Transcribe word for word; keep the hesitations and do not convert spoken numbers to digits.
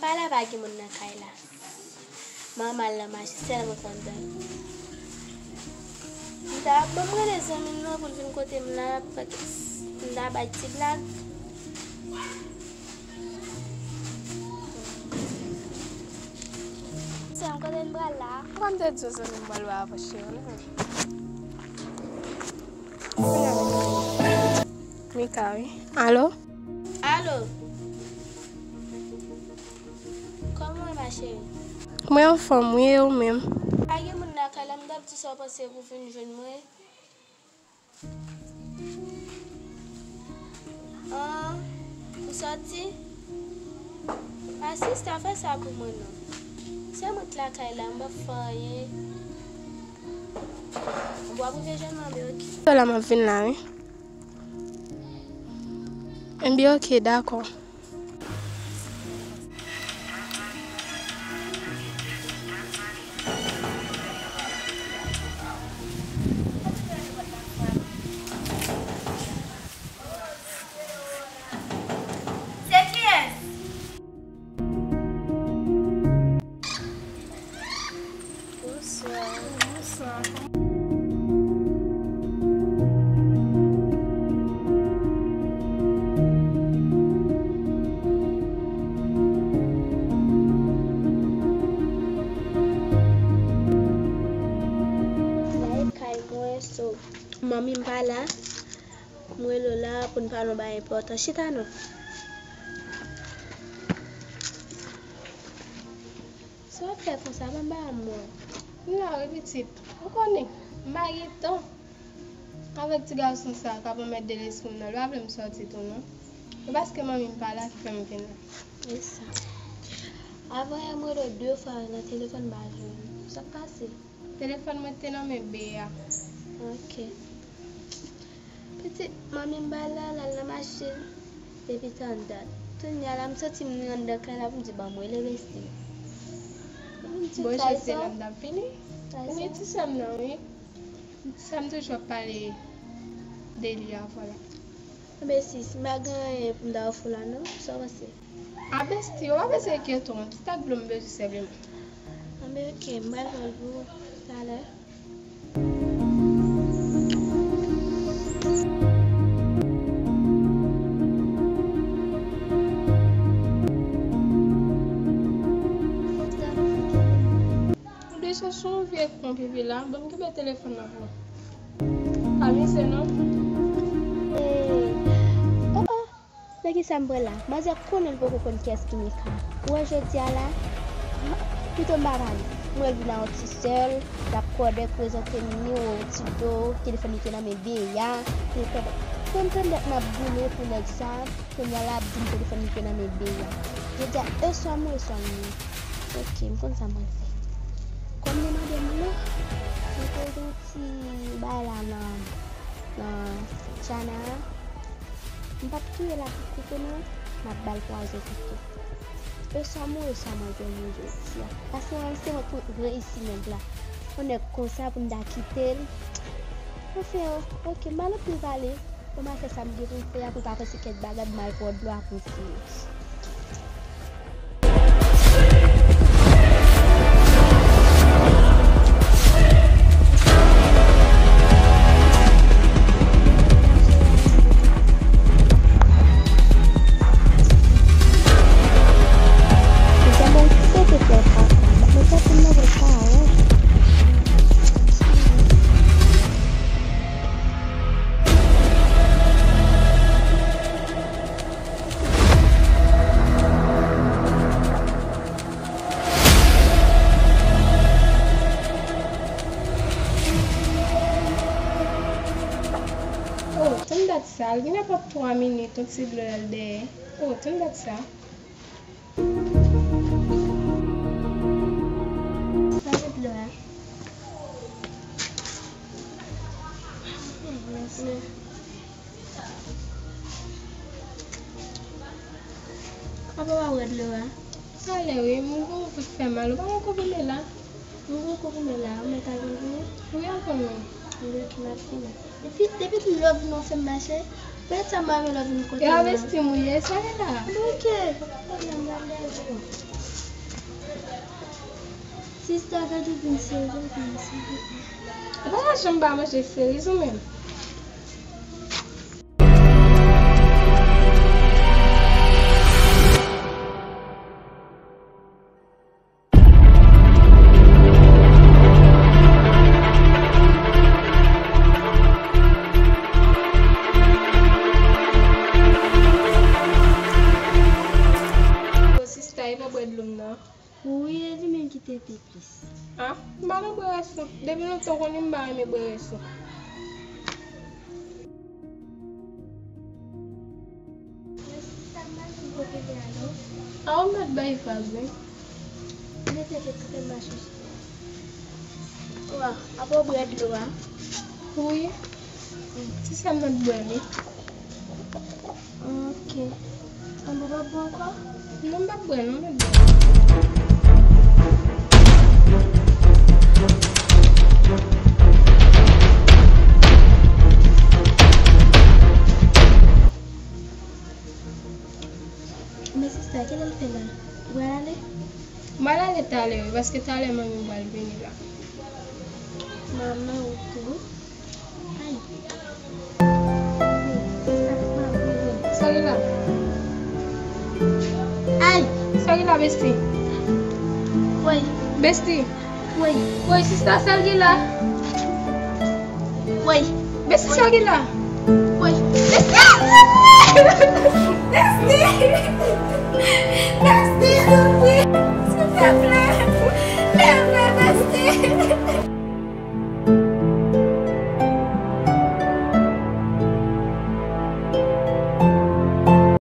Pa la, pa gen moun nan kay la. Mwen al nan mache, sèl mwen k anndan. M ta ap ban m rele zanmi m nan pou l vin kote m la, m ta bay ti blag. Sè m, kote n pral la? Kòm te di w zanmi m pral wè avan cheri w, non? Mika, wi. Alo? Alo? Kòman w ye, ma chérie? Mwen anfòm, wi, e ou menm? Pa gen moun lakay la, m t ap di sa w panse pou vin jwenn mwen. An, ou sòti? A, sista, fè sa pou mwen non. Se mwen k lakay la, m p ap fè anyen. W ap rive jwenn mwen, anben, oke. Yo la, m ap vin la, wi. Enben, oke, dakò. Se kiyès? Bonswa. Bonswa. La e kay mwen, so, manmi m pa la. M rele w la pou n pale yon bagay enpòtan. Chita non. Sa w ap fè konsa, pa ba m mwen. M la wi pitit. Ou konnen, m pa gen tan avèk ti gason sa k ap anmède lespri m nan. Li pa vle m sòti tou non. E paske manmi m pa la ki fè m vin la. E sa. Avan yè m rele w de fwa nan telefòn, m pa jwenn ou. Sa k pase? Telefòn mwen te nan men Bea. Oke. Pitit, manmi m pa la, l al nan mache depi tann dat. Kounye a la, m santi m anndan kay la pou m di, "Ban m rele besti." Bon, se la m t ap vini. Ou gen ti sè m nan, wi. Ti sè m toujou ap pale de li avè w la. Enben sis, m pa gen anyen pou m ta ofri w la non, sa w panse? A besti, ou pa bezwen enkyete w, se ti tak dlo m bezwen senpleman. Enben oke, m pral pran l pou ou talè. Ou deja sou yon vye pon pipi la, ban m kenbe telefòn nan pou ou. Pa mizè non. Hey. Oh, oh. Nan kisa m pran la? Manzè konnen l poko konn kiyès ki Mika. Ou wè jodi a la, pito m pa pale. M wè l vin a yon ti sè l, l ap kòdè prezante nimewo Tido, telefòn li te nan men Bea, telefòn. Konn tande n ap boule pou nèg sa, kounye a l ap di m telefòn li te nan men Bea. Jodi a, e swa m ou e swa m ye. Oke, m konn sa m pral fè. Kòm li mande m lò, m poze yon ti bagay la nan, nan tchana a. M p ap touye l ak kout kouto non, m ap ba l pwazon pito. E sa m ou e sa manzè m ye jodi a. Paske mwen se mwen k reyisi nèg la. Yon nèg konsa pou m ta kite l. Anfen, oke, m pa nan pil pale. Bon, m a fè sa m gen pou m fè a pou l pa panse kèk bagay, m al pran dlo a pou m fini. Oh, tann dat sa, li gen nenpòt twa minit, yon ti dlo al dèyè. Oh, tann dat sa. Sa se dlo a. Mèsi. Apa w ap wè dlo a? Ale wi, m gon kou k fè mal. Ou pa gon kou pou m la? M gon kou pou m la. Ou mèt al vin pou mwen? Wi, ankò non. M ap vin. Epi, depi lè w vin, w fè m mache. Petèt sa m pa vle w vin kote m nan. E avèti m ou ye, sa ye la? Oke. Pa pwoblèm, m ap gade w. Sista, gade vin seri, vin seri. Ou pa janm pa manje seri ou menm. Sista, e pa bwè dlo m nan. Wi, e li menm ki te pi plis. Ah, m pa nan bwè rès ou. Depi lontan ou konnen m pa renmen bwè rès ou. Ah, ou mèt bay vag, wi. Mete tèt ou fè mache. Wa, apa w bwè dlo a? Wi. Se sa m mèt bwè, wi. Ok. An, ou p ap bwè ankò? Non, m p ap bwè, non, m p ap bwè. Men sista, kilè l fè la? Ou pral ale? M pral ale talè, wi, paske talè manmi w pral vini la. Manman w tou? Ay. Sista, pa vre. Sa ki la? Ay. Sa ki la, besti? Woy. Besti. Woy. Woy, sista, sa ki la? Woy. Besti, sa ki la? Woy. Besti! Besti! Besti!